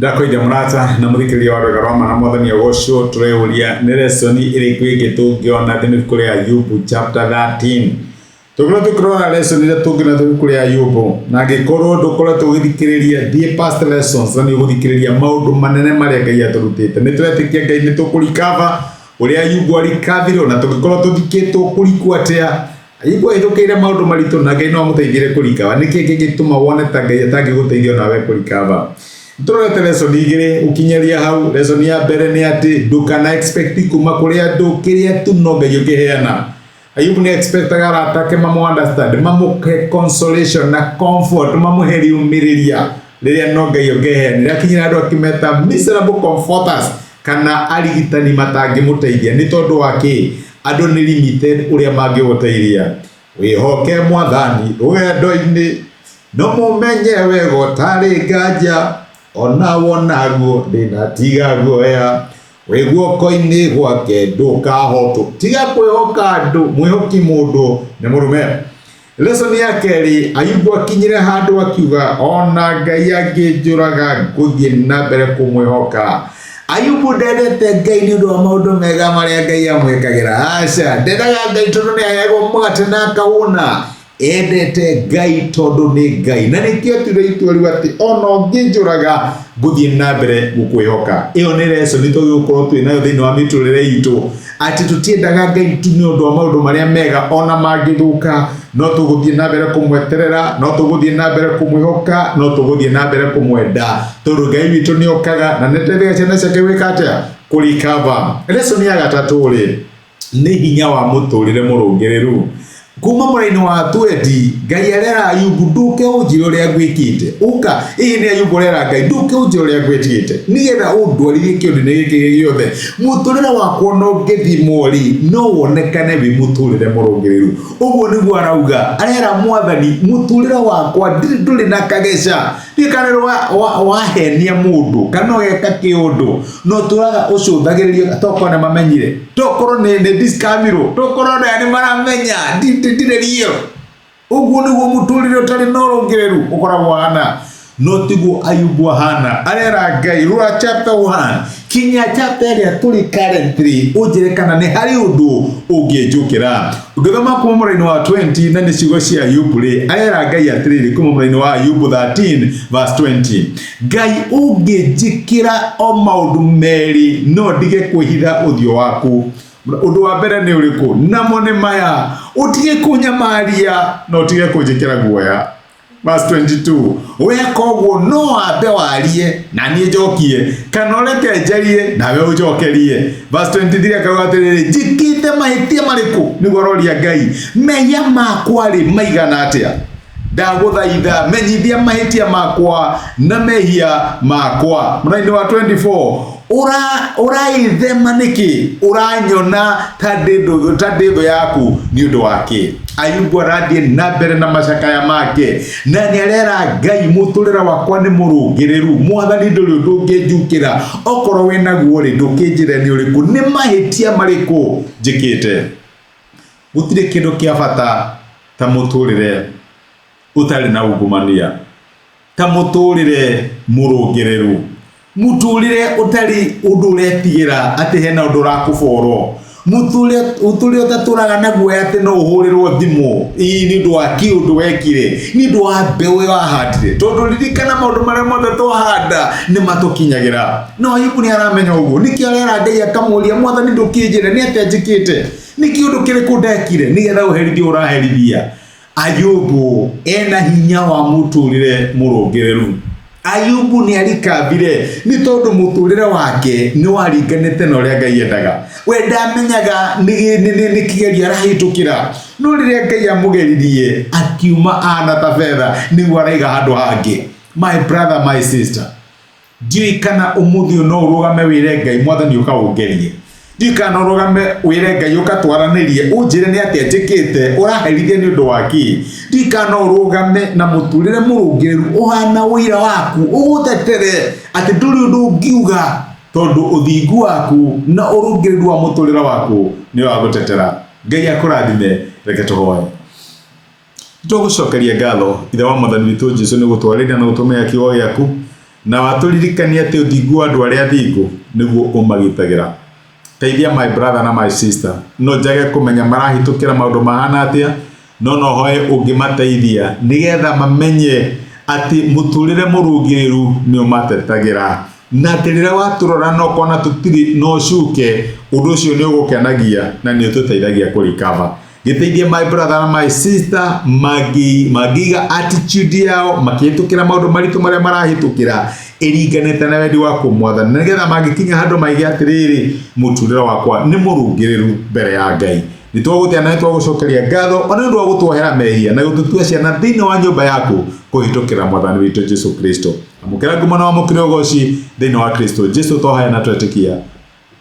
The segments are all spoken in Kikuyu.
Ndakũiga mũrata na mũthikĩrĩria wa rwĩga rwa ma na mwathani agocwo. Tũreyũria nĩ lesson ĩrĩkũ ĩngĩ tũngĩona thĩinĩ ibuku rĩa Ayubu chapter 13. Tũkorwo tũkĩrora lesson iria tũngĩona thĩinĩ ibuku rĩa Ayubu, na angĩkorwo ndũkoretwo ũgĩthikĩrĩria, thiĩ past lessons na nĩ ũgũthikĩrĩria maũndũ manene marĩa Ngai atũrutĩte. Nĩ tũretĩkia Ngai nĩ tũkũrikava ũrĩa Ayubu arikavirwo, na tũngĩkorwo tũthikĩtwo kũriku atĩa. Ayubu ahĩtũkĩire maũndũ maritũ na Ngai no amũteithire kũrikava. Nĩ kĩĩ kĩngĩtũma wone ta Ngai atangĩgũteithia onawe kũrikava? Tũrorete lesson igĩrĩ gũkinyĩria hau. Lesson ya mbere nĩ atĩ ndũkana expect kuma kũrĩ andũ kĩrĩa tu no Ngai ũngĩheana. Ayubu nĩ expectaga arata ake mamũ understand, mamũhe consolation na comfort, mamũhe riumĩrĩria rĩrĩa no Ngai ũngĩheanire. Akinyĩra andũ akĩmeta miserable comforters kana arigitani matangĩmũteithia. Nĩ tondũ wa kĩ? Andũ nĩ limited ũrĩa mangĩgũteithia. Wĩhoke mwathani rũgendo-inĩ, no mũmenye wega ũtarĩ nganja, ona wonaguo ndĩnatiga guoya, wĩ guoko-inĩ gwake ndũkahotwo. Tiga kwĩhoka andũ, mwĩhoki mũndũ nĩ mũrume. Lesson ya kerĩ, Ayubu akinyire handũ akiuga ona Ngai angĩnjũraga ngũthiĩ na mbere kũmwĩhoka. Ayubu ndendete Ngai nĩ ũndũ wa maũndũ mega marĩa Ngai amwĩkagĩra. Aca, ndendaga Ngai tondũ nĩ aheagwo mũgate na akahũna. Endete Ngai tondũ nĩ Ngai. Na nĩkĩo atuire itua rĩu atĩ ona ũngĩnjũraga ngũthiĩ na mbere gũkwĩhoka. Ĩyo nĩ lesson tũgĩgũkorwo twĩ nayo thĩinĩ wa mĩtũrĩre itũ, atĩ tũtiendaga Ngai tu nĩ ũndũ wa maũndũ marĩa mega ona mangĩthũka, no tũgũthiĩ na mbere kũmweterera, no tũgũthiĩ na mbere kũmwĩhoka, no tũgũthiĩ na mbere kũmwenda, tondũ Ngai witũ nĩ okaga na nĩ ateithagia ciana ciake gwĩka atĩa? Kũrikava. Lesson ya gatatũ rĩ, nĩ hinya wa mũtũrĩre mũrũngĩrĩru. Kuma mũraini wa 20, Ngai arera Ayubu ndũke ũnjĩre ũrĩa ngwĩkĩte. Ũka, ĩĩ nĩ Ayubu ũrera Ngai ndũke ũnjĩre ũrĩa ngwĩkĩte, nĩgetha ũndwarithie kĩũndũ-inĩ gĩkĩ gĩothe. Mũtũrĩre wakwa ona ũngĩthimwo rĩ, no wonekane wĩ mũtũrĩre mũrũngĩrĩru. Ũguo nĩguo arauga, arera mwathani mũtũrĩre wakwa ndũrĩ na kageca. Ndiũĩ kana wahenia mũndũ kana ũgeka kĩũndũ no tũraga ũcũthagĩrĩrio tokorwo nĩ mamenyire, tokorwo nĩ ndiscamirwo, tokorwo andũ aya nĩ maramenya ndirĩ real. Ũguo nĩguo mũtũrĩre ũtarĩ na ũrũngĩrĩru ũkoragwo ũhana. No tiguo Ayubu ahana. Arera Ngai, rora chapter 1 kinya chapter ĩrĩa tũrĩ currently, ũnjĩre kana nĩ harĩ ũndũ ũngĩnjũkĩra. Ũngĩthoma kuma mũraini wa 20 na nĩ ciugo cia Ayubu rĩ, arera Ngai atĩrĩrĩ, kuma mũraini wa Ayubu 13 verse 20, Ngai ũngĩnjĩkĩra o maũndũ merĩ no ndige kwĩhitha ũthiũ waku. Ũndũ wa mbere nĩ ũrĩkũ? Namo nĩ maya, ũtige kũnyamaria na ũtige kũnjĩkĩra guoya. Verse 22, weka ũguo no wambe warie na niĩ njokie, kana ũreke njarie nawe ũnjokerie. Verse 23 akauga atĩrĩrĩ, njĩkĩte mahĩtia marĩkũ? Nĩguo aroria Ngai. Mehia makwa rĩ maigana atĩa? Ndagũthaitha menyithia mahĩtia makwa na mehia makwa. Mũraini wa 24, ũraithema nĩkĩ? Ũranyona ta ndĩ thũ yaku nĩ ũndũ wa kĩ? Ayubu arathiĩ na mbere na macakaya make na nĩ arera Ngai mũtũrĩre wakwa nĩ mũrũngĩrĩru, mwathani ndũrĩ ũndũ ũngĩnjukĩra, okorwo wĩ naguo rĩ ndũkĩnjĩre nĩ ũrĩkũ, nĩ mahĩtia marĩkũ njĩkĩte. Gũtirĩ kĩndũ kĩa bata ta mũtũrĩre ũtarĩ na ungumania, ta mũtũrĩre mũrũngĩrĩru, mũtũrĩre ũtarĩ ũndũ ũretigĩra atĩ hena ũndũ ũrakũborwo, mũtũrĩre ũtatũraga na guoya atĩ no ũhũrĩrwo thimũ ĩĩ nĩ ũndũ wa kĩũndũ wekire, nĩ ũndũ wa mbeũ wahandire, tondũ ririkana maũndũ marĩa mothe twahanda nĩ matũkinyagĩra. No Ayubu nĩ aramenya ũguo, nĩkĩo arera Ngai akamũria, mwathani ndũkĩnjĩre nĩ atĩa njĩkĩte, nĩ kĩũndũ kĩrĩkũ ndekire nĩgetha ũherithie ũraherithia. Ayubu ena hinya wa mũtũrĩre mũrũngĩrĩru. Ayubu nĩ arikambire nĩ tondũ mũtũrĩre wake nĩ waringanĩte na ũrĩa Ngai endaga. We ndamenyaga nĩ kĩgerio arahĩtũkĩra, no rĩrĩa Ngai amũgeririe akiuma ahana ta betha nĩguo araiga handũ hangĩ. My brother, my sister, Ndiũĩ kana ũmũthĩ ũyũ no ũrũgame wĩre Ngai, Mwathani ũka ũngerie. Ndiũĩ kana no ũrũgame wĩre Ngai ũka twaranĩrie, ũnjĩre nĩ atĩa njĩkĩte, ũraherithia nĩ ũndũ wa kĩ. Ndiũĩ kana no ũrũgame na mũtũrĩre mũrũngĩrĩru ũhana ũira waku, ũgũtetere atĩ ndũrĩ ũndũ ũngiuga tondũ ũthingu waku na ũrũngĩrĩru wa mũtũrĩre waku nĩ ũragũtetera. Ngai akũrathime, reke tũhoe. Tũgũcokeria ngatho Ithe wa Mwathani witũ Jesu nĩ gũtwarĩria na gũtũmĩra kiugo gĩaku. Na watũririkania atĩ ũthingu wa andũ arĩa athingu nĩguo ũmagitagĩra. Teithia my brother na my sister. No njage kũmenya marahĩtũkĩra maũndũ mahana atĩa, no no hoe ũngĩmateithia nĩgetha mamenye atĩ mũtũrĩre mũrũngĩrĩru nĩ ũmatetagĩra. Na atĩ rĩrĩa watũrora na ũkona tũtirĩ na ũcuke, ũndũ ũcio nĩ ũgũkenagia na nĩ ũtũteithagia kũ recover. Gĩteithie my brother na my sister mangĩiga attitude yao makĩhĩtũkĩra maũndũ maritũ marĩa marahĩtũkĩra ĩringanĩte na wendi waku Mwathani, na nĩgetha mangĩkinya handũ maige atĩrĩrĩ, mũtũrĩre wakwa nĩ mũrũngĩrĩru mbere ya Ngai. Nĩ twagũtĩa na nĩ twagũcokeria ngatho ona nĩ ũndũ wa gũtuohera mehia na gũtũtua ciana thĩinĩ wa nyũmba yaku kũhĩtũkĩra Mwathani witũ Jesu Kristo. Amũkĩra ngumo na wamũkĩre ũgoci thĩinĩ wa Kristo Jesu twahoya na twetĩkia.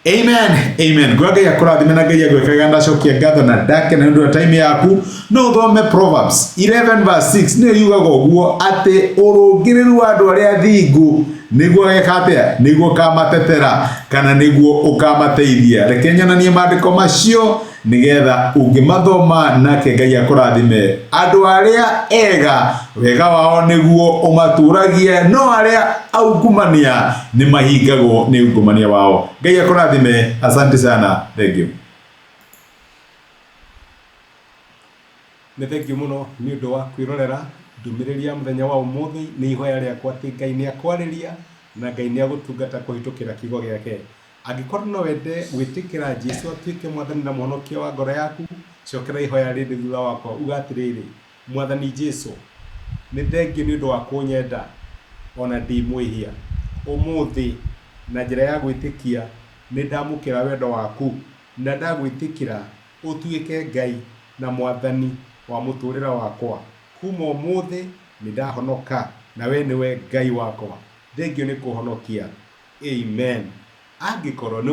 Amen. Amen. Ngwa Ngai akũrathime na Ngai agwĩkaga ndacokia ngatho na ndakena nĩ ũndũ wa time yaku. No ũthome Proverbs 11 verse 6 nĩyo yugaga ũguo atĩ ũrũngĩrĩru wa andũ arĩa athingu nĩguo geka atĩa? Nĩguo ũkamatetera kana nĩguo ũkamateithia. Reke nyonanie maandĩko macio nĩgetha ũngĩmathoma nake Ngai akũrathime. Andũ arĩa ega wega wao nĩguo ũmatũragia, no arĩa aungumania nĩ mahingagwo nĩ ungumania wao. Ngai akũrathime. Asante sana. Thank you. Nĩ thengiũ mũno nĩ ũndũ wa kwĩrorera ndũmĩrĩri ya mũthenya wa ũmũthĩ. Nĩ ihoya rĩakwa atĩ Ngai nĩ akwarĩria na Ngai nĩ agũtungata kũhĩtũkĩra kiugo gĩake. Angĩkorwo no wende gwĩtĩkĩra Jesu atuĩke Mwathani na Mũhonokia wa ngoro yaku, cokera ihoya rĩrĩ thutha wakwa, uga atĩrĩrĩ, Mwathani Jesu, nĩ thengiũ nĩ ũndũ wa kũnyenda o na ndĩ mwĩhia. Ũmũthĩ, na njĩra ya gwĩtĩkia, nĩ ndamũkĩra wendo waku na ndagwĩtĩkĩra ũtuĩke Ngai na Mwathani wa mũtũũrĩre wakwa. Kuma ũmũthĩ, nĩ ndahonoka na wee nĩwe Ngai wakwa. Thengiũ nĩ kũhonokia. Amen. Angĩkorwo nĩ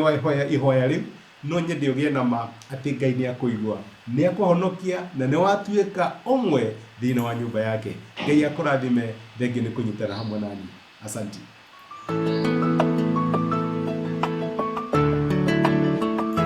waihoya ihoya rĩu, no nyende ũgĩe na ma atĩ Ngai nĩ akũigua, nĩ akũhonokia na nĩ watuĩka ũmwe thĩinĩ wa nyũmba yake. Ngai akũrathime, thengiũ nĩ kũnyitana hamwe naniĩ. Asanti.